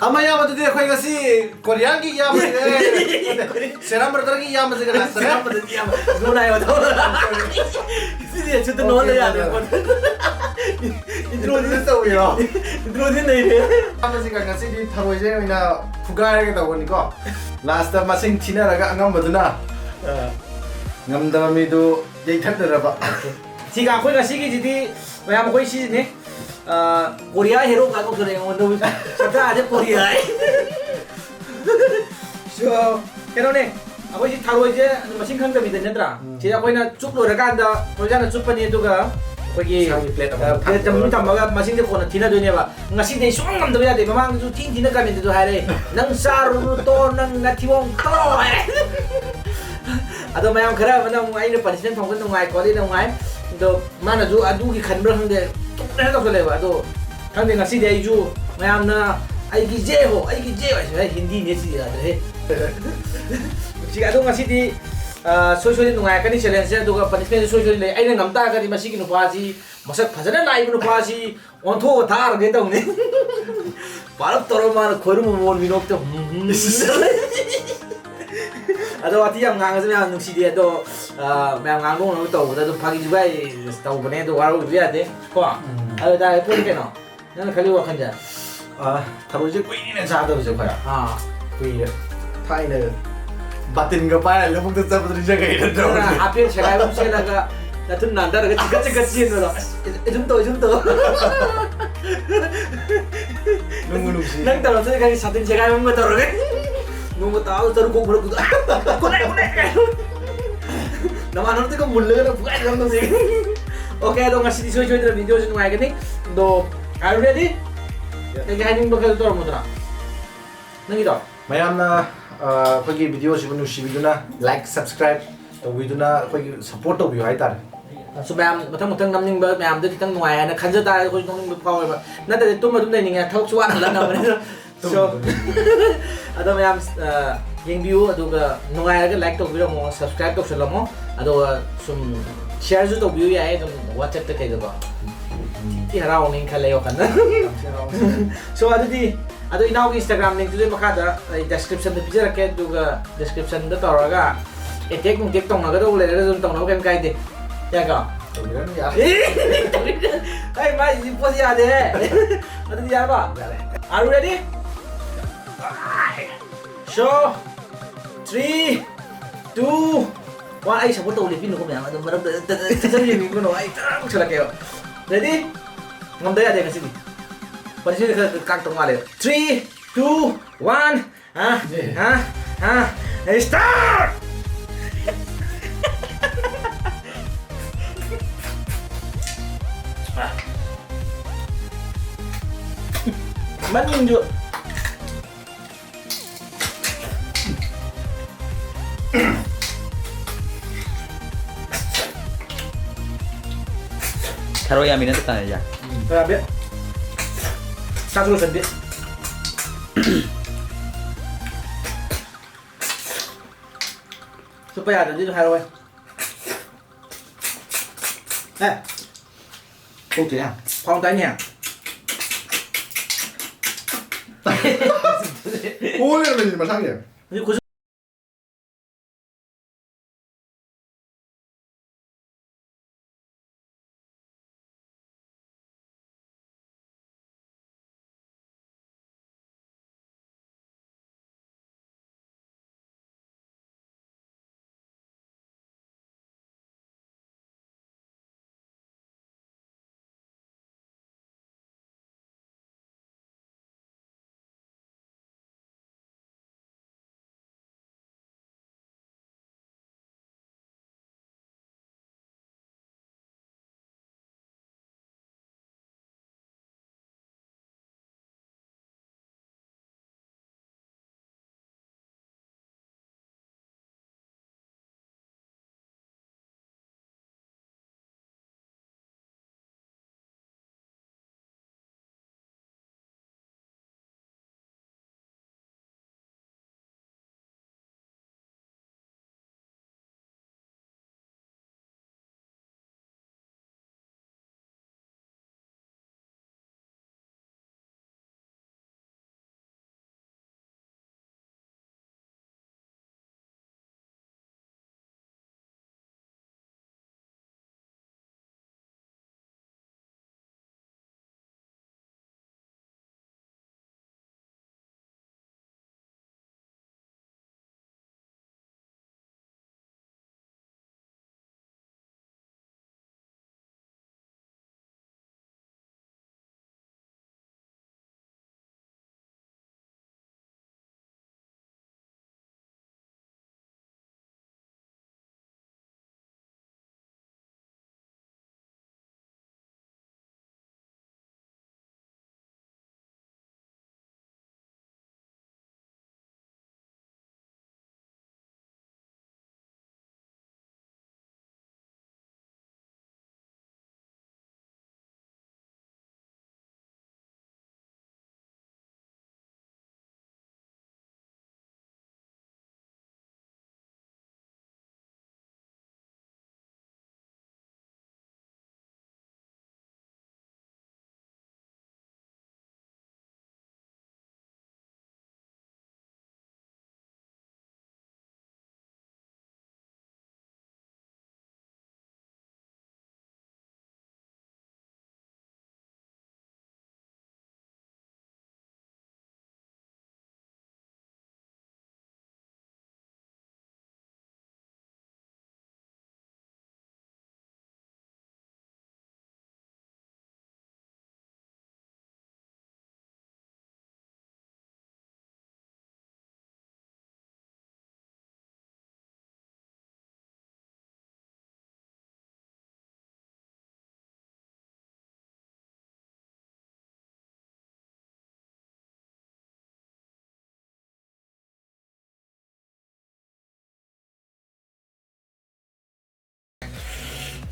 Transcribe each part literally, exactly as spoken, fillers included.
ꯑꯃ ꯌꯥꯝꯕꯗꯨꯗꯤ ꯑꯩꯈꯣꯏ ꯉꯁꯤ ꯀꯣꯔꯤꯌꯥꯒꯤ ꯏꯌꯥꯝꯕꯁꯤꯅ ꯁꯦꯔꯥꯝ ꯕ꯭ꯔꯗꯔꯒꯤ ꯏꯌꯥꯝꯕꯁꯤꯒ ꯂꯥꯛꯇꯔꯦ꯫ ꯁꯤꯗꯤ ꯁꯨꯠꯇ ꯅꯣꯜꯂ ꯌꯥꯗ꯭ꯔꯦ꯫ ꯏꯟꯇ꯭ꯔꯣꯗꯤ ꯏꯟꯇ꯭ꯔꯣꯗ꯭ꯌꯨꯁ ꯇꯧꯕꯤꯔꯣ꯫ ꯏꯟꯇ꯭ꯔꯣꯗꯤ ꯂꯩꯔꯦ꯫ ꯏꯌꯥꯝꯕꯁꯤꯒ ꯉꯁꯤꯗꯤ ꯊꯔꯣꯏꯁꯦ ꯑꯣꯏꯅ ꯐꯨꯒꯥꯏꯔꯒ ꯇꯧꯕꯅꯤꯀꯣ꯫ ꯂꯥꯁꯇ ꯃꯁꯤꯡ ꯊꯤꯅꯔꯒ ꯑꯉꯝꯕꯗꯨꯅ ꯉꯝꯗꯕ ꯃꯤꯗꯨ ꯌꯩꯊꯠꯅꯔꯕ꯫ ꯁꯤꯒ ꯑꯩꯈꯣꯏ ꯉꯁꯤꯒꯤꯁꯤꯗꯤ ꯃꯌꯥꯝ ꯑꯩꯈꯣꯏ ꯁꯤꯁꯤꯅꯦ꯫ ꯑ, ꯀꯣꯔꯤꯌꯥ ꯍꯦꯔꯣ ꯀꯥꯏ ꯀꯧꯊꯣꯔꯛꯑꯦ ꯑꯩꯉꯣꯟꯗ ꯍꯧꯖꯤꯛ꯫ ꯁꯇ꯭ꯔꯥꯁꯦ ꯀꯣꯔꯤꯌꯥ ꯍꯥꯏ꯫ So, ꯀꯩꯅꯣꯅꯦ, ꯑꯩꯈꯣꯏꯁꯤ ꯊꯔꯣꯏꯁꯦ ꯃꯁꯤꯡ ꯈꯪꯗꯕꯤꯗ ꯅꯠꯇ꯭ꯔꯥ? ꯁꯤꯗ ꯑꯩꯈꯣꯏꯅ ꯆꯨꯞ ꯂꯣꯏꯔꯀꯥꯟꯗ ꯊꯣꯏꯖꯥꯅ ꯆꯨꯞꯄꯅꯤ, ꯑꯗꯨꯒ ꯑꯩꯈꯣꯏꯒꯤ ꯏꯁꯥꯒꯤ plate ꯑꯃ ꯑ, plate ꯑꯃ ꯊꯝꯃꯒ ꯃꯁꯤꯡꯁꯦ ꯀꯣꯟꯅ ꯊꯤꯅꯗꯣꯏꯅꯦꯕ꯫ ꯉꯁꯤꯗꯤ ꯑꯩ ꯁꯨꯡꯉꯝ ꯉꯝꯗꯕ ꯌꯥꯗꯦ꯫ ꯃꯃꯥꯡꯗꯁꯨ ꯊꯤꯅ ꯊꯤꯅ ꯀꯃꯦꯟꯇꯁꯨ ꯍꯥꯏꯔꯦ, "ꯅꯪ ꯆꯥꯔꯨꯅꯨ ꯇꯣ, ꯅꯪ ꯅꯊꯤꯕꯣꯡ ꯈꯜꯂꯣ" ꯍꯥꯏꯔꯦ꯫ ꯑꯗꯣ ꯃꯌꯥꯝ ꯈꯔ ꯑꯃꯅ ꯑꯃꯨꯛ ꯑꯩꯅ ꯄꯅꯤꯁꯃꯦꯟ ꯐꯪꯕ ꯅꯨꯡꯉꯥꯏ ꯈꯣꯠꯂꯤ ꯅꯨꯡꯉꯥꯏ, ꯑꯗꯣ ꯃꯥꯅꯁꯨ ꯑꯗꯨꯒꯤ ꯈꯟꯕ꯭ꯔꯥ ꯈꯪꯗꯦ, ꯇꯨꯞꯅ ꯇꯧꯁꯜꯂꯦꯕ꯫ ꯑꯗꯣ ꯈꯪꯗꯦ, ꯉꯁꯤꯗꯤ ꯑꯩꯁꯨ ꯃꯌꯥꯝꯅ "ꯑꯩꯒꯤ ꯖꯦ ꯍꯣ, ꯑꯩꯒꯤ ꯖꯦ ꯍꯣ" ꯍꯥꯏꯁꯦ, ꯍꯤꯟꯗꯤꯅꯦ ꯁꯤꯗꯤ ꯌꯥꯗ꯭ꯔꯦ꯫ ꯁꯤ ꯑꯗꯣ ꯉꯁꯤꯗꯤ ꯑ, ꯁꯣꯏ ꯁꯣꯏꯗꯅ ꯅꯨꯡꯉꯥꯏꯔꯛꯀꯅꯤ ꯆꯦꯂꯦꯟꯖꯁꯦ, ꯑꯗꯨꯒ ꯄꯅꯤꯁꯃꯦꯟꯁꯨ ꯁꯣꯏ ꯁꯣꯏꯗꯅ ꯂꯩ꯫ ꯑꯩꯅ ꯉꯝ ꯇꯥꯔꯒꯗꯤ ꯃꯁꯤꯒꯤ ꯅꯨꯄꯥꯁꯤ, ꯃꯁꯛ ꯐꯖꯅ ꯅꯥꯏꯕ ꯅꯨꯄꯥꯁꯤ ꯑꯣꯟꯊꯣꯛꯑ ꯊꯥꯔꯒꯦ ꯇꯧꯅꯤ꯫ ꯄꯥꯔꯞ ꯇꯧꯔ ꯃꯥꯅ ꯈꯣꯏꯔꯨꯝꯕ ꯃꯑꯣꯡ ꯃꯤꯅꯣꯛꯇ꯫ ꯑꯗꯣ ꯋꯥꯊꯤ ꯌꯥꯝ ꯉꯥꯡꯉꯁꯨ ꯃꯌꯥꯝ ꯅꯨꯡꯁꯤꯗꯦ, ꯑꯗꯣ ꯑ, ꯃꯌꯥꯝ ꯉꯥꯡꯕ ꯉꯝꯅꯕ ꯇꯧꯕꯗ ꯑꯗꯨꯝ ꯐꯥꯒꯤ ꯖꯨꯒꯥꯏ ꯇꯧꯕꯅꯦ, ꯑꯗꯣ ꯋꯥꯔꯧꯕꯤꯕ ꯌꯥꯗꯦ ꯀꯣ꯫ ꯑꯗꯨ ꯇꯥꯔꯦ ꯄꯣꯠ ꯀꯩꯅꯣ? ꯅꯪꯅ ꯈꯜꯂꯤ ꯋꯥꯈꯜꯁꯦ? ꯑ, ꯊꯔꯣꯏꯁꯦ ꯀꯨꯏꯅ ꯆꯥꯗꯕꯁꯦ ꯑꯩꯈꯣꯏ꯫ ꯑꯥ꯫ ꯀꯨꯏꯔꯦ꯫ ꯊꯥꯏꯅ ꯕꯥꯇꯤꯟꯒ ꯄꯥꯏꯔ ꯂꯧꯕꯨꯛꯇ ꯆꯠꯄꯗꯣ ꯅꯤꯡꯁꯤꯡꯉꯛꯏ ꯅꯠꯇ꯭ꯔꯣ? ꯅꯪꯅ ꯍꯥꯞꯄꯦꯟ ꯁꯦꯒꯥꯏꯕ ꯑꯃ ꯁꯦꯠꯂꯒ ꯅꯊꯨꯟ ꯅꯥꯟꯊꯔꯒ ꯆꯤꯛꯀꯠ ꯆꯤꯛꯀꯠ ꯆꯦꯟꯕꯗꯣ꯫ ꯑꯁ, ꯏ-, ꯏꯗꯨꯝ ꯇꯧ, ꯏꯗꯨꯝ ꯇꯧ꯫ ꯅꯨꯡꯕꯨ ꯅꯨꯡꯁꯤ꯫ ꯅꯪ ꯇꯧꯔꯛꯇꯣꯏꯅꯤ ꯈꯪꯉꯤ, ꯁꯥꯇꯤꯟ ꯁꯦꯒꯥꯏꯕ ꯑꯃꯒ ꯇꯧꯔꯒ꯫ ꯅꯣꯡꯃ ꯇꯥꯕꯗ ꯇꯔꯨꯛ ꯈꯣꯡ ꯐꯔꯛ ꯄꯨꯗ-, "ꯒꯨꯗ ꯅꯥꯏꯠ, ꯒꯨꯗ ꯅꯥꯏꯠ" ꯀꯥꯏꯅ꯫ ꯅꯃꯥꯟꯅꯕꯗꯨꯒ ꯃꯨꯜꯂꯒ ꯅꯪ ꯐꯨꯒꯥꯏ ꯉꯝꯗꯕꯁꯦ꯫ Okay, ꯑꯗꯣ ꯉꯁꯤꯗꯤ ꯁꯣꯏ ꯁꯣꯏꯗꯅ ꯚꯤꯗꯤꯑꯣꯁꯤ ꯅꯨꯡꯉꯥꯏꯒꯅꯤ꯫ ꯑꯗꯣ, are you ready? ꯀꯩꯀꯩ ꯍꯥꯏꯅꯤꯡꯕ ꯈꯔ ꯇꯧꯔꯝꯃꯨꯗꯅ꯫ ꯅꯪꯒꯤꯗꯣ? ꯃꯌꯥꯝꯅ, ꯑ, ꯑꯩꯈꯣꯏꯒꯤ ꯚꯤꯗꯤꯑꯣꯁꯤꯕꯨ ꯅꯨꯡꯁꯤꯕꯤꯗꯨꯅ like, subscribe ꯇꯧꯕꯤꯗꯨꯅ ꯑꯩꯈꯣꯏꯒꯤ support ꯇꯧꯕꯤꯌꯨ ꯍꯥꯏꯇꯥꯔꯦ꯫ ꯑꯁꯨ ꯃꯌꯥꯝ ꯃꯊꯪ ꯃꯊꯪ ꯅꯝꯅꯤꯡꯕ ꯃꯌꯥꯝꯗ ꯈꯤꯇꯪ ꯅꯨꯡꯉꯥꯏ ꯍꯥꯏꯅ ꯈꯟꯖ ꯇꯥꯔꯒꯗꯤ ꯑꯩꯈꯣꯏꯁꯨ ꯅꯣꯛꯅꯤꯡꯕ ꯐꯥꯎꯋꯦꯕ꯫ ꯅꯠꯇ꯭ꯔꯗꯤ ꯇꯨꯝ ꯑꯗꯨꯝ ꯂꯩꯅꯤꯡꯉꯦ, ꯊꯕꯛꯁꯨ ꯋꯥꯅ ꯍꯜꯂꯛꯅꯕꯅꯤꯅ꯫ So, ꯑꯗꯣ ꯃꯌꯥꯝ, ꯑ, ꯌꯦꯡꯕꯤꯌꯨ, ꯑꯗꯨꯒ ꯅꯨꯡꯉꯥꯏꯔꯒ like ꯇꯧꯕꯤꯔꯝꯃꯣ, subscribe ꯇꯧꯁꯜꯂꯝꯃꯣ, ꯑꯗꯨꯒ ꯁꯨꯝ shareꯁꯨ ꯇꯧꯕꯤꯌꯨ ꯌꯥꯏ ꯑꯗꯨꯝ WhatsAppꯇ ꯀꯩꯗꯀꯣ꯫ ꯍꯔꯥꯎꯅꯤ ꯈꯜꯂꯦ ꯋꯥꯈꯜꯗ꯫ ꯌꯥꯝ ꯊꯤ ꯍꯔꯥꯎꯁꯤ꯫ So, ꯑꯗꯨꯗꯤ, ꯑꯗꯣ ꯏꯅꯥꯎꯒꯤ Instagram link ꯇꯨꯗꯤ ꯃꯈꯥꯗ ꯑꯩ description ꯗ ꯄꯤꯖꯔꯛꯀꯦ, ꯑꯗꯨꯒ description ꯗ ꯇꯧꯔꯒ attack ꯅꯨꯡꯇꯦꯛ ꯇꯧꯅꯒꯗꯧꯕ ꯂꯩꯔꯒꯁꯨ ꯑꯗꯨꯝ ꯇꯧꯅꯕ ꯀꯩꯝ ꯀꯥꯏꯗꯦ꯫ ꯌꯥꯏꯀꯣ? ꯇꯧꯕꯤꯔꯅꯨ, ꯌꯥꯔꯦ꯫ ꯑꯦ, ꯇꯧꯕꯤꯔꯅꯨ꯫ ꯑꯩ ꯃꯥꯏꯁꯤꯗꯤ ꯄꯣꯠꯁꯤ ꯌꯥꯗꯦꯍꯦ꯫ ꯑꯗꯨꯗꯤ ꯌꯥꯔꯕ? ꯌꯥꯔꯦ꯫ Are you ready? So, three, two, one. ꯑꯩ support ꯇꯧꯕ ꯂꯦꯞꯄꯤꯅꯨꯀꯣ ꯃꯌꯥꯝ꯫ ꯑꯗꯨꯝ ꯃꯔꯛꯇ ꯇ-, ꯇ-, ꯇ-, ꯇ-, ꯌꯦꯡꯕꯤꯒꯅꯨ꯫ ꯑꯩ ꯇꯔꯥ ꯇꯧꯁꯜꯂꯛꯀꯦꯕ꯫ Ready? ꯉꯝꯗ ꯌꯥꯗꯦ ꯉꯁꯤꯗꯤ꯫ ꯄꯟꯁꯤꯗꯤ ꯈꯔ ꯀꯥꯛꯇꯧ ꯃꯥꯜꯂꯦ꯫ Three, two, one. ꯍꯥ? ꯌꯦ꯫ ꯍꯥ? ꯍꯥ? Hey, start! ꯃꯅꯤꯡꯁꯨ꯫ ꯊꯔꯣꯏ ꯌꯥꯝꯃꯤ ꯅꯠꯇ ꯇꯥꯅ ꯌꯥ꯫ ꯎꯝ꯫ ꯌꯥꯝꯃꯤ꯫ ꯆꯥꯛꯁꯨ ꯂꯣꯏꯁꯟꯕꯤ꯫ ꯆꯨꯞꯄ ꯌꯥꯗ꯭ꯔꯗꯤ ꯑꯗꯨꯝ ꯍꯥꯏꯔꯛꯑꯣꯍꯦ꯫ ꯑꯦ꯫ ꯊꯣꯛꯇꯦꯅꯦ꯫ ꯐꯥꯎꯟ ꯇꯥꯏꯅꯦ꯫ ꯑꯣ ꯂꯩꯔꯝꯃꯦ ꯃꯁꯥꯒꯤ꯫ ꯍꯧꯖꯤꯛ ꯈꯨꯠꯁꯨ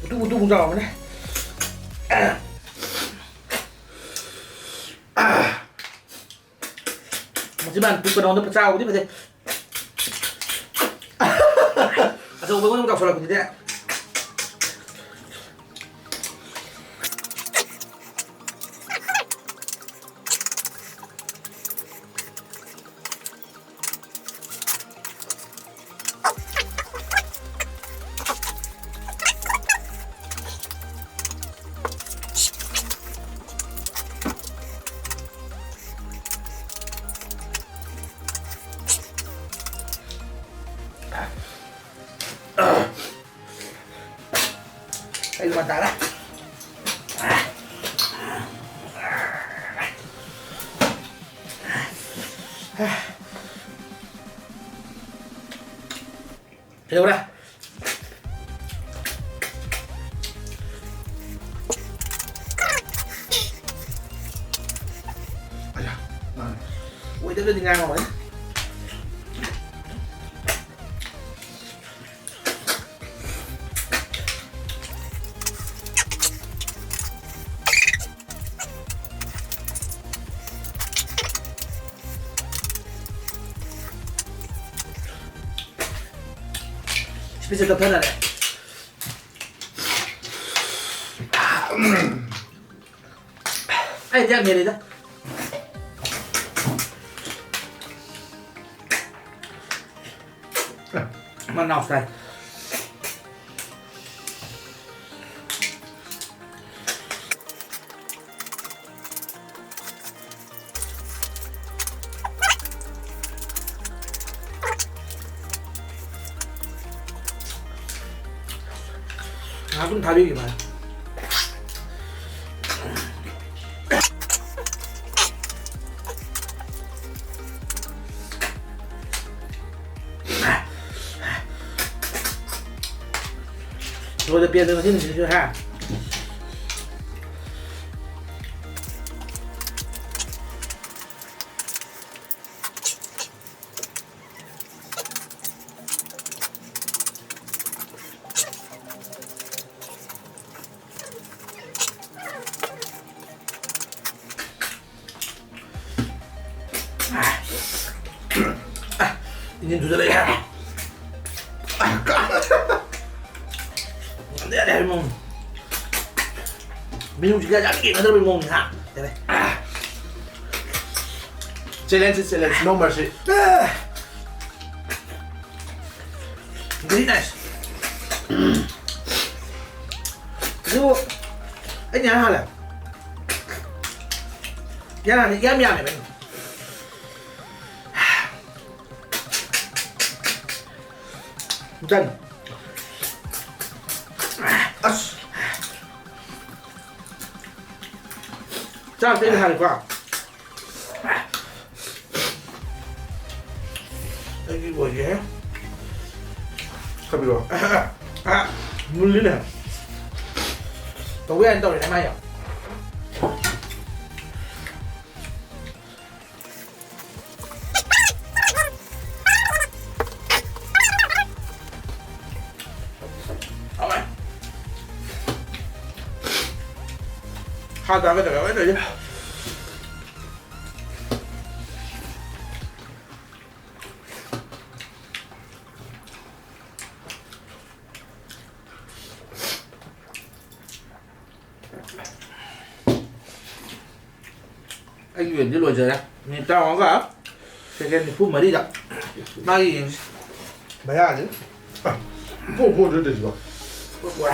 ꯇꯨ ꯇꯨ ꯆꯥꯎꯕꯅꯦ꯫ ꯃꯁꯤ ꯃꯥꯅ ꯄꯤꯛꯄ ꯅꯉꯣꯟꯗ ꯆꯥꯎꯕꯗꯤ ꯐꯖꯩ꯫ ꯑꯆꯧꯕ ꯑꯩꯉꯣꯟꯗ ꯑꯃꯨꯛ ꯆꯥꯎꯁꯜꯂꯛꯄꯗꯨꯗꯤ꯫ ꯑꯩ ꯃꯇꯥꯔꯦ꯫ ꯀꯩꯗꯧꯔꯦ? ꯑꯌꯥ, ꯃꯥꯅꯦ꯫ ꯑꯣꯏꯗꯕꯗꯤ ꯉꯥꯡꯉꯝꯃꯣꯏ꯫ ꯁꯤꯁꯦ ꯇꯞꯊꯅꯔꯦ꯫ ꯑꯩꯗꯤ ꯌꯥꯝ ꯍꯦꯜꯂꯤꯗ꯫ ꯃꯅꯥꯎ ꯆꯥꯏ꯫ ꯉꯥꯏꯍꯥꯛꯇꯪ ꯊꯥꯕꯤꯒꯦ ꯚꯥꯏ꯫ ꯂꯣꯏꯗ ꯄꯦꯟꯗ ꯉꯁꯤ ꯅꯨꯃꯤꯠꯁꯤꯁꯨ ꯍꯥ꯫ ꯌꯦꯟꯗꯨꯗ ꯂꯩ ꯍꯥꯏ꯫ ꯉꯝꯗ ꯌꯥꯗꯦ ꯍꯥꯏꯕ ꯃꯑꯣꯡ꯫ ꯃꯤꯅꯨꯡꯁꯤꯒ ꯌꯥꯝ ꯌꯦꯡꯅꯗ꯭ꯔꯕꯒꯤ ꯃꯑꯣꯡꯅꯤ ꯍꯥ꯫ ꯌꯥꯔꯦ꯫ Challenge is challenge, no mercy. Very nice. ꯑꯗꯨ ꯑꯩꯅ ꯌꯥꯝ ꯍꯥꯜꯂꯦ꯫ ꯌꯥꯝ ꯌꯥꯝꯃꯦꯕ ꯑꯩꯅ꯫ ꯗꯟ꯫ ꯑꯁ꯫ ꯆꯥꯛꯇꯤ ꯑꯩꯅ ꯍꯥꯟꯅꯀꯣ꯫ ꯑꯩꯒꯤ ꯑꯣꯏꯒꯦ꯫ ꯈꯥꯕꯤꯔꯣ꯫ ꯑ, ꯃꯨꯜꯂꯤꯅꯦ꯫ ꯇꯧꯕ ꯌꯥꯏꯅ ꯇꯧꯔꯦꯅꯦ ꯃꯥꯏ꯫ ꯍꯥꯎꯋꯦ꯫ ꯍꯥ ꯇꯥꯒꯗ꯭ꯔꯥ ꯀꯃꯥꯏꯅ ꯇꯧꯔꯤꯁꯦ? ꯑꯩꯒꯤ ꯌꯦꯟꯗꯤ ꯂꯣꯏꯖꯔꯦ꯫ ꯃꯤꯅꯤꯠ ꯇꯔꯥꯃꯉꯥꯒ ꯁꯦꯀꯦꯟ ꯅꯤꯐꯨ ꯃꯔꯤꯗ ꯃꯥꯒꯤ ꯌꯦꯟꯁꯤ ꯃꯌꯥꯁꯤ ꯄꯣꯛ ꯄꯣꯛ ꯆꯠꯇꯣꯏꯁꯤꯕꯣ꯫ ꯄꯣꯛ ꯄꯣꯛ꯫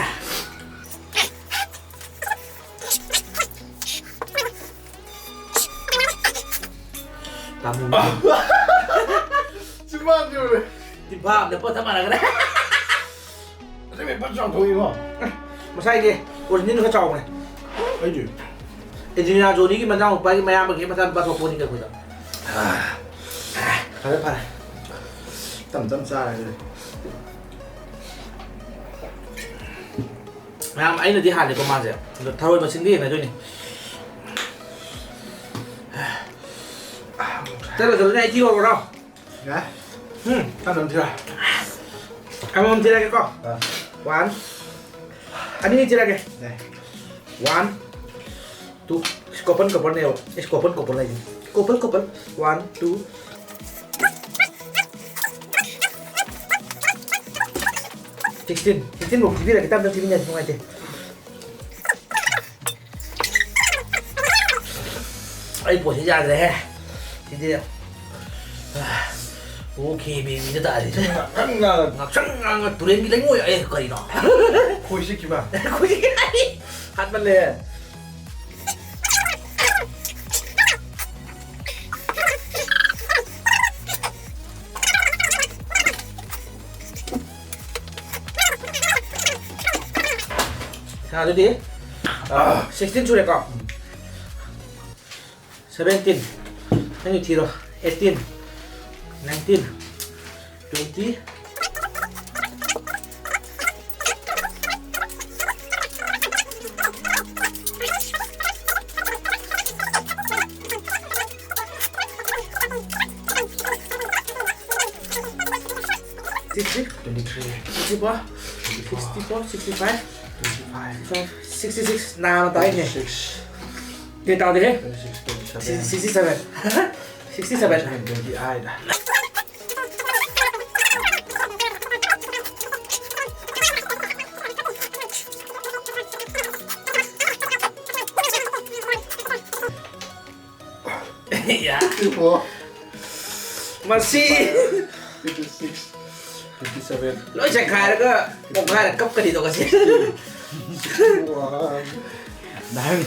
ꯇꯥꯃꯣ꯫ ꯆꯤꯝꯕꯥꯟꯁꯤ ꯌꯦꯡꯉꯨꯅꯦ꯫ ꯇꯤꯝꯐꯥ ꯑꯝꯗ ꯄꯣꯠ ꯆꯞ ꯃꯥꯟꯅꯈ꯭ꯔꯦ꯫ ꯑꯇꯩ ꯃꯤ ꯐꯖꯅ ꯆꯥꯎꯊꯣꯛꯏꯀꯣ꯫ ꯃꯁꯥꯏꯒꯤ ꯑꯣꯔꯤꯖꯤꯅꯦꯜ ꯈꯔ ꯆꯥꯎꯕꯅꯦ꯫ ꯑꯩꯁꯨ꯫ ꯑꯦꯟꯖꯤꯅꯤꯌꯥ ꯖꯣꯅꯤꯒꯤ ꯃꯆꯥꯅꯨꯄꯥꯒꯤ ꯃꯌꯥꯝꯕꯒꯤ ꯃꯆꯥꯅꯨꯄꯥ ꯊꯣꯛꯄꯅꯤ ꯑꯩꯈꯣꯏꯗ꯫ ꯐꯔꯦ, ꯐꯔꯦ꯫ ꯇꯞ ꯇꯞ ꯆꯥꯔꯒꯦ꯫ ꯃꯌꯥꯝ, ꯑꯩꯅꯗꯤ ꯍꯥꯜꯂꯦꯀꯣ ꯃꯥꯁꯦ꯫ ꯑꯗꯣ ꯊꯔꯣꯏ ꯃꯁꯤꯡꯗꯤ ꯌꯦꯡꯅꯗꯣꯏꯅꯤ꯫ ꯆꯠꯂꯣ, ꯆꯠꯂꯣꯅꯦ, ꯑꯩ ꯊꯤꯍꯧꯔꯣ꯫ ꯌꯥꯏ꯫ ꯎꯝ꯫ ꯀꯔꯝ ꯊꯤꯔ? ꯑꯃꯃꯝ ꯊꯤꯔꯒꯦꯀꯣ꯫ ꯑꯥ꯫ One꯫ ꯑꯅꯤ ꯊꯤꯔꯒꯦ꯫ ꯌꯥꯏ꯫ One, two꯫ ꯁꯤ couple coupleꯅꯦꯕ꯫ ꯏꯁ, couple couple ꯍꯥꯏꯁꯤꯅꯤ꯫ Couple couple꯫ One, two꯫ Sixteen, sixteen ꯐꯥꯎ ꯊꯤꯕꯤꯔꯒꯦ, ꯇꯞꯅ ꯊꯤꯃꯤꯟꯅꯁꯤ, ꯅꯨꯡꯉꯥꯏꯇꯦ꯫ ꯑꯩ ꯄꯣꯠꯁꯤ ꯌꯥꯗ꯭ꯔꯦꯍꯦ꯫ ꯁꯤꯗꯤ, ꯑꯣꯀꯦ, ꯕꯦꯕꯤꯗ ꯇꯥꯔꯦ꯫ ꯉꯥꯛꯁꯪ ꯉꯥꯡꯉ ꯇꯨꯔꯦꯟꯒꯤ ꯂꯩꯉꯣꯏ, ꯑꯦ, ꯀꯔꯤꯅꯣ? ꯈꯣꯏ ꯁꯤꯈꯤꯕ꯫ ꯈꯣꯏ ꯍꯥꯠꯃꯜꯂꯦ꯫ ꯁꯥ, ꯑꯗꯨꯗꯤ, ꯑ, ꯁꯤꯛꯁꯇꯤꯟ ꯁꯨꯔꯦꯀꯣ? ꯁꯚꯦꯟꯇꯤꯟ꯫ ꯅꯪꯒꯤ ꯊꯤꯔꯣ꯫ Eighteen, nineteen, twenty. Sixty. Twenty three. Sixty four. Sixty four, sixty five. Twenty five. Sixty six. ꯅꯥꯝꯃ ꯇꯥꯏꯅꯦ꯫ Twenty six. ꯀꯩ ꯇꯥꯗꯦꯍꯦ? Twenty six, twenty seven. Sixty seven. Twenty eight. ꯌꯥ꯫ Twenty four. ꯃꯁꯤ꯫ Twenty six. Twenty seven. ꯂꯣꯏ ꯆꯦꯛꯈꯥꯏꯔꯒ ꯄꯣꯛꯈꯥꯏꯔ ꯀꯞꯀꯅꯤꯗꯣ ꯉꯁꯤ꯫ Sixty one. Diamond.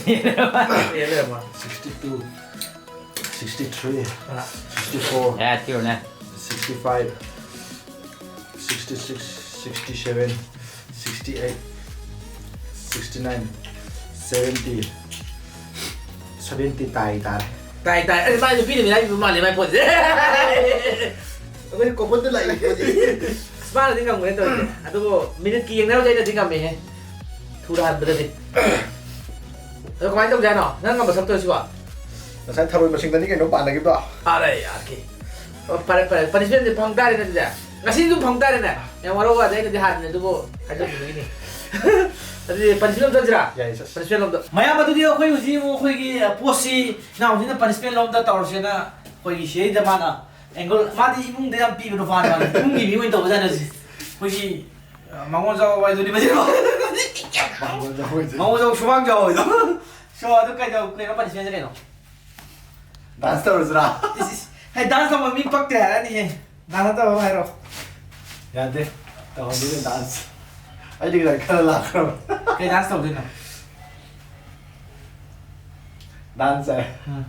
Sixty two. Sixty three. ꯑꯥ꯫ Sixty four. ꯌꯥ, ꯊꯤꯔꯨꯅꯦ꯫ Sixty five. Sixty six. Sixty seven. Sixty eight. Sixty nine. Seventy. Seventy ꯇꯥꯏ ꯇꯥꯔꯦ꯫ ꯇꯥꯏ, ꯇꯥꯏ꯫ ꯑꯩ ꯃꯥꯏ ꯅꯨꯄꯤꯅ ꯃꯤꯔꯥꯏꯕꯤꯕ ꯃꯥꯜꯂꯦ, ꯃꯥꯏ ꯄꯣꯠꯁꯦ꯫ ꯑꯩꯈꯣꯏ ꯀꯣꯄꯟꯗ ꯂꯥꯛꯏ ꯄꯣꯠꯁꯦ꯫ ꯑꯁ, ꯃꯥꯅꯗꯤ ꯉꯝꯒꯅꯤ ꯇꯧꯔꯤꯁꯦ꯫ ꯑꯗꯨꯕꯨ ꯃꯤꯅꯤꯠꯀꯤ ꯌꯦꯡꯅꯔꯨꯗꯤ ꯑꯩꯅꯗꯤ ꯉꯝꯃꯦꯍꯦ꯫ ꯊꯨꯅ ꯍꯟꯕꯗꯗꯤ꯫ ꯑꯗꯣ ꯀꯃꯥꯏꯅ ꯇꯧꯁꯦ ꯍꯥꯏꯅꯣ? ꯅꯪ ꯉꯝꯕ ꯁꯛꯇꯣꯏꯁꯤꯕꯣ? ꯉꯁꯥꯏ ꯊꯔꯣꯏ ꯃꯁꯤꯡꯗꯅꯤ ꯀꯩꯅꯣ ꯄꯥꯟꯅꯈꯤꯕꯗꯣ꯫ ꯑꯔꯦ, ꯌꯥꯔꯦ꯫ ꯑꯣ, ꯐꯔꯦ, ꯐꯔꯦ꯫ ꯄꯅꯤꯁꯃꯦꯟꯁꯦ ꯐꯪ ꯇꯥꯔꯦꯅꯦ ꯑꯗꯨꯗꯤ꯫ ꯉꯁꯤꯁꯨ ꯑꯗꯨꯝ ꯐꯪ ꯇꯥꯔꯦꯅꯦ꯫ ꯌꯥꯝ ꯋꯥꯔꯧꯕ ꯋꯥꯗꯦ, ꯑꯩꯅꯗꯤ ꯍꯥꯟꯕꯅꯦ, ꯑꯗꯨꯕꯨ ꯍꯥꯏꯖꯟꯕꯤꯕꯒꯤꯅꯤ꯫ ꯑꯗꯨꯗꯤ ꯄꯅꯤꯁꯃꯦꯟ ꯑꯃ ꯆꯠꯁꯤꯔꯥ? ꯌꯥꯏꯌꯦ, ꯆꯠꯁꯤ꯫ ꯄꯅꯤꯁꯃꯦꯟ ꯂꯣꯝꯗ꯫ ꯃꯌꯥꯝ, ꯑꯗꯨꯗꯤ ꯑꯩꯈꯣꯏ ꯍꯧꯖꯤꯛ ꯑꯃꯨꯛ ꯑꯩꯈꯣꯏꯒꯤ, ꯑ, ꯄꯣꯠꯁꯤ ꯏꯅꯥꯎꯁꯤꯅ ꯄꯅꯤꯁꯃꯦꯟ ꯂꯣꯝꯗ ꯇꯧꯔꯁꯦꯅ ꯑꯩꯈꯣꯏꯒꯤ ꯁꯤꯗꯩꯗ ꯃꯥꯅ ꯑꯦꯡꯒꯜ, ꯃꯥꯗꯤ ꯏꯃꯨꯡꯗ ꯌꯥꯝ ꯄꯤꯕ ꯅꯨꯄꯥꯅꯤ, ꯃꯥꯗꯤ ꯏꯃꯨꯡꯒꯤ ꯃꯤ ꯑꯣꯏꯅ ꯇꯧꯕꯖꯥꯠꯅꯦ ꯍꯧꯖꯤꯛ꯫ ꯑꯩꯈꯣꯏꯒꯤ ꯃꯉꯣꯟ ꯖꯥꯎ ꯍꯥꯏꯗꯨꯅꯤ ꯃꯁꯤ꯫ ꯃꯉꯣꯟ ꯖꯥꯎ ꯍꯥꯏꯗꯨꯅꯤ꯫ ꯃꯉꯣꯟ ꯖꯥꯎ ꯁꯨꯃꯥꯡ ꯖꯥꯎ ꯍꯥꯏꯗꯣ꯫ ꯁꯣ ꯑꯗꯨ ꯀꯩꯗꯧ-, ꯀꯩꯅꯣ punishment ꯁꯦ ꯀꯩꯅꯣ? Dance ꯇꯧꯔꯁꯤꯔꯥ? ꯏꯁ, ꯏꯁ꯫ ꯍꯦ, dance ꯇꯧꯕ ꯃꯤ ꯄꯛꯇꯦ ꯍꯥꯏꯔꯛꯑꯅꯤꯍꯦ꯫ Dance ꯇꯧꯕ ꯍꯥꯏꯔꯣ꯫ ꯌꯥꯗꯦ꯫ ꯇꯧꯍꯟꯗꯣꯏꯅꯦ dance꯫ ꯑꯩꯗꯤ ꯉꯁꯥꯏ ꯈꯔ ꯂꯥꯛꯈ꯭ꯔꯕ꯫ ꯀꯩ dance ꯇꯧꯗꯣꯏꯅꯣ? Dance ꯁꯦ꯫ ꯎꯝ꯫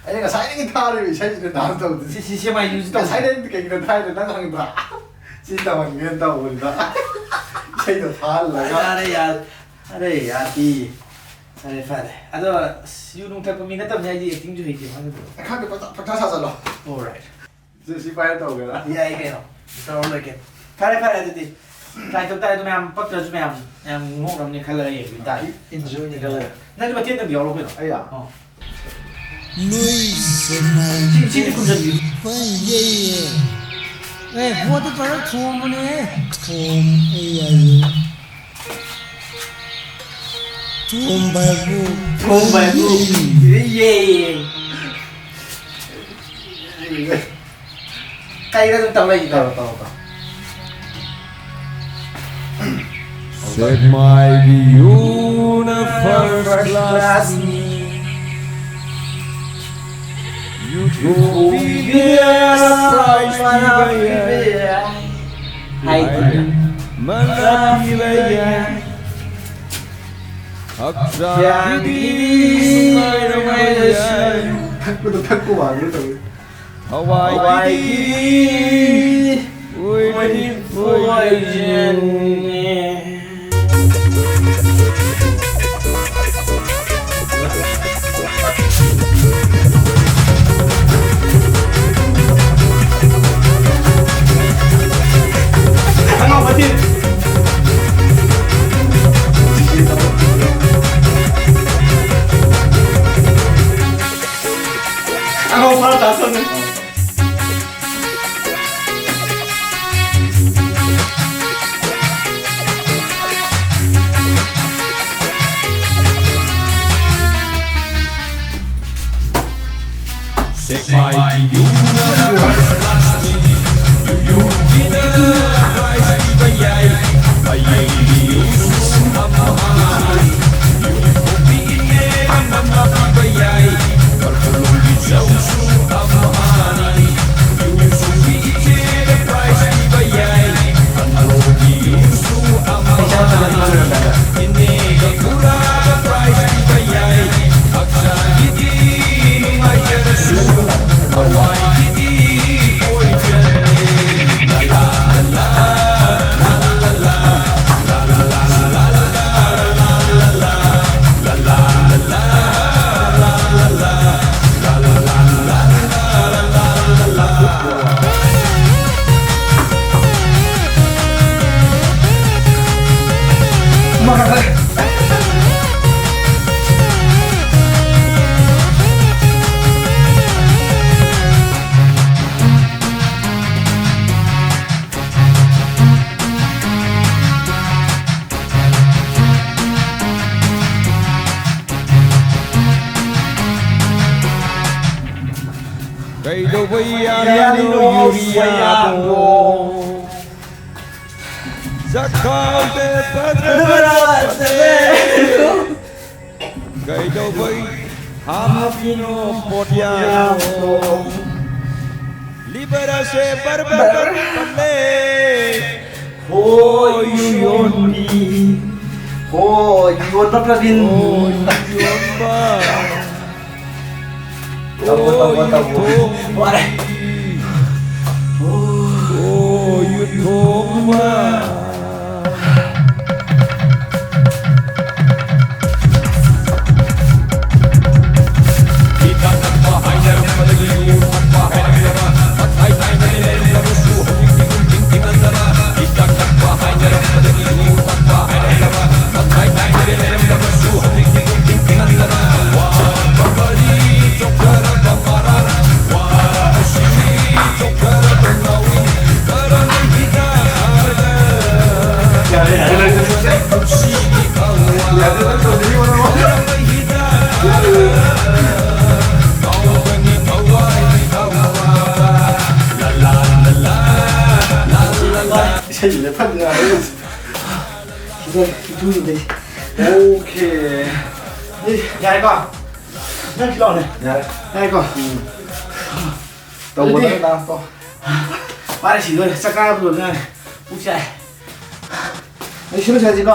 ꯑꯩꯅ ꯉꯁꯥꯏꯗꯒꯤ ꯊꯥꯔꯤꯕ ꯏꯁꯩꯁꯤꯗ dance ꯇꯧꯗꯣꯏꯁꯤ꯫ ꯁꯤ, ꯁꯤ, ꯁꯤ ꯃꯥꯏ ꯌꯨꯝꯁꯤ ꯇꯧꯁꯤ꯫ ꯉꯁꯥꯏꯗꯩ ꯀꯩꯒꯤꯅꯣ ꯊꯥꯏꯗꯣ ꯅꯪ ꯈꯪꯗ꯭ꯔꯥ? ꯁꯤ ꯇꯧꯍꯟꯒꯦꯅ ꯇꯧꯕꯅꯤꯗ꯫ ꯏꯁꯩꯗꯣ ꯊꯥꯍꯜꯂꯒ꯫ ꯌꯥꯔꯦ, ꯌꯥꯔꯦ꯫ ꯑꯔꯦ, ꯌꯥꯗꯤ꯫ ꯐꯔꯦ, ꯐꯔꯦ꯫ ꯑꯗꯣ, ꯑꯁ, ꯌꯨ ꯅꯨꯡ ꯊꯛꯄ ꯃꯤ ꯅꯠꯇꯕꯅꯤ, ꯑꯩꯗꯤ acting ꯁꯨ ꯍꯩꯇꯦ, ꯈꯪꯗ꯭ꯔꯣ? ꯑꯦ, ꯈꯪꯗꯦ, ꯄꯪꯁꯥ, ꯄꯪꯁꯥ ꯁꯥꯖꯜꯂꯣ꯫ Alright꯫ ꯁꯤ, ꯁꯤ ꯄꯥꯏꯔ ꯇꯧꯒꯦꯔꯥ? ꯌꯥꯏ ꯀꯩꯅꯣ꯫ ꯇꯧꯔ ꯂꯣꯏꯔꯦ ꯀꯩꯅꯣ꯫ ꯐꯔꯦ, ꯐꯔꯦ, ꯑꯗꯨꯗꯤ꯫ Try ꯇꯧ ꯇꯥꯔꯦ, ꯑꯗꯨ ꯃꯌꯥꯝ ꯄꯛꯇ꯭ꯔꯁꯨ ꯃꯌꯥꯝ, ꯃꯌꯥꯝ ꯅꯣꯛꯅꯕꯅꯤ ꯈꯜꯂꯒ ꯌꯦꯡꯕꯤ ꯇꯥꯔꯦ꯫ Enjoy ꯅꯤ ꯈꯜꯂꯒ꯫ ꯅꯪꯁꯨ ꯃꯇꯦꯛ ꯑꯃꯇꯪꯗꯤ ꯌꯥꯎꯔꯛꯑꯣ ꯀꯩꯅꯣ꯫ ꯑꯩꯔꯣ? ꯑꯣ꯫ ꯅꯣꯏ ꯁꯦꯛꯃꯥꯏ ꯁꯤ, ꯁꯤꯗꯤ ꯈꯨꯝꯖꯟꯕꯤꯌꯨ꯫ ꯐꯩꯌꯦ꯫ ꯑꯦ, ꯄꯣꯠꯇꯣ ꯐꯖꯅ ꯊꯣꯝꯕꯅꯦ꯫ ꯊꯣꯝ, ꯑꯩ ꯌꯥꯏꯌꯦ꯫ ꯊꯣꯝ ꯚꯥꯏꯕꯨ꯫ ꯊꯣꯝ ꯚꯥꯏꯕꯨ꯫ ꯌꯦ꯫ ꯀꯩꯗ ꯑꯗꯨꯝ ꯇꯧ ꯂꯩꯁꯤꯗ꯫ ꯇꯧꯔꯣ, ꯇꯧꯔꯣ, ꯇꯧꯔꯣ꯫ ꯁꯦꯛꯃꯥꯏꯒꯤ ꯌꯨꯅ first class ꯅꯤ꯫ ꯌꯨꯊꯣꯛꯄꯤꯕ prize ꯄꯤꯕ ꯌꯥꯏ꯫ ꯍꯥꯏꯗꯤ꯫ ꯃꯅꯥ ꯄꯤꯕ ꯌꯥꯏ꯫ ꯍꯛꯆꯥꯡꯒꯤꯗꯤ ꯅꯨꯡꯉꯥꯏꯔꯝꯕ ꯌꯥꯏ꯫ ꯊꯛꯄꯗ ꯊꯛꯄ ꯃꯥꯟꯒꯦ ꯇꯧꯋꯤ꯫ ꯊꯋꯥꯏꯒꯤꯗꯤ ꯑꯣꯏꯔꯤ poison ꯅꯦ꯫ ꯑꯉꯥꯎꯕꯗꯤ꯫ ꯑꯉꯥꯎ ꯐꯥꯔ ꯇꯥꯁꯜꯂꯨ꯫ ꯁꯦꯛꯃꯥꯏꯒꯤ ꯌꯨꯝꯅ first class ꯅꯤ꯫ ꯌꯨꯝꯒꯤꯅ prize ꯄꯤꯕ ꯌꯥꯏ꯫ ꯀꯩꯗꯧꯕꯩ ꯌꯥꯜꯂꯤꯅꯣ ꯌꯨꯔꯤꯌꯥꯗꯣ? ꯆꯈꯥꯎꯗ ꯐꯠꯇꯕ ꯆꯠꯂꯦ꯫ ꯀꯩꯗꯧꯕꯩ ꯍꯥꯞꯄꯤꯅꯣ ꯄꯣꯠꯌꯥꯗꯣ? ꯂꯤꯚꯔ ꯑꯁꯦ ꯕꯔ ꯕꯔ ꯕꯔ ꯄꯠꯂꯦ꯫ ꯍꯣꯏ, ꯌꯣꯟꯕꯤ꯫ ꯍꯣꯏ, ꯌꯣꯟꯕ ꯄ꯭ꯔꯕꯤꯟ꯫ ꯍꯣꯏ, ꯌꯣꯟꯕ꯫ ꯇꯧꯕ, ꯇꯧꯕ, ꯇꯧꯕ꯫ ꯍꯣꯏ꯫ ꯍꯣꯏ, ꯌꯨꯊꯣꯡꯕ꯫ ꯏꯁꯩꯁꯤꯅ ꯐꯖꯔꯦ꯫ ꯁꯤꯗ ꯏꯇꯨꯗꯨꯗꯩ꯫ ꯑꯣꯀꯦ꯫ ꯑꯦ, ꯌꯥꯔꯦꯀꯣ? ꯅꯪ ꯁꯤ ꯂꯥꯛꯑꯣꯅꯦ꯫ ꯌꯥꯔꯦ꯫ ꯌꯥꯔꯦꯀꯣ? ꯎꯝ꯫ ꯇꯧꯕꯗ ꯑꯗꯨꯗꯤ ꯂꯥꯁꯇꯣ꯫ ꯃꯥꯅ ꯁꯤꯗꯣꯔꯦ꯫ ꯆꯥꯛ ꯆꯥꯕ ꯂꯣꯏꯕ ꯉꯥꯏꯔꯦ꯫ ꯄꯨꯛ ꯆꯥꯛꯑꯦ꯫ ꯑꯩ ꯁꯤ ꯂꯣꯏꯁꯤꯜꯂꯁꯤꯀꯣ꯫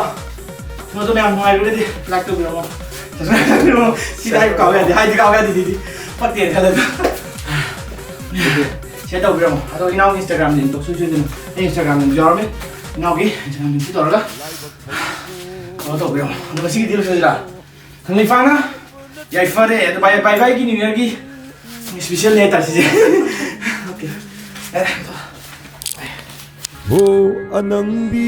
ꯅꯣꯏꯗꯣ ꯃꯌꯥꯝ ꯅꯨꯡꯉꯥꯏꯔꯒꯗꯤ like ꯇꯧꯕꯤꯔꯝꯃꯣ꯫ Subscribe ꯇꯧꯕꯤꯔꯝꯃꯣ꯫ ꯁꯤꯗ ꯍꯥꯏꯕ ꯀꯥꯎ ꯌꯥꯗꯦ꯫ ꯍꯥꯏꯗꯤ ꯀꯥꯎ ꯌꯥꯗꯦ, ꯗꯤꯗꯤ꯫ ꯄꯛꯇꯦꯅ ꯈꯜꯂꯒ꯫ Share ꯇꯧꯕꯤꯔꯝꯃꯣ꯫ ꯑꯗꯣ ꯏꯅꯥꯎꯒꯤ Instagram link ꯇꯣ ꯁꯣꯏ ꯁꯣꯏꯗꯅ꯫ ꯑꯩ Instagram link ꯁꯨ ꯌꯥꯎꯔꯝꯃꯤ꯫ ꯏꯅꯥꯎꯒꯤ Instagram link ꯁꯤ ꯇꯧꯔꯒ follow ꯇꯧꯕꯤꯔꯝꯃꯣ꯫ ꯑꯗꯣ ꯉꯁꯤꯒꯤꯗꯤ ꯂꯣꯏꯁꯤꯜꯂꯁꯤꯔꯥ? ꯈꯪꯂꯩ ꯐꯥꯅ ꯌꯥꯏꯐꯔꯦ꯫ ꯑꯗꯣ bye, bye bye ꯒꯤ New Year ꯒꯤ special ꯅꯦ ꯍꯥꯏꯇꯥꯔꯦ ꯁꯤꯁꯦ꯫ Okay꯫ ꯌꯥꯔꯦ꯫ ꯍꯣ ꯑꯅꯪꯕꯤ꯫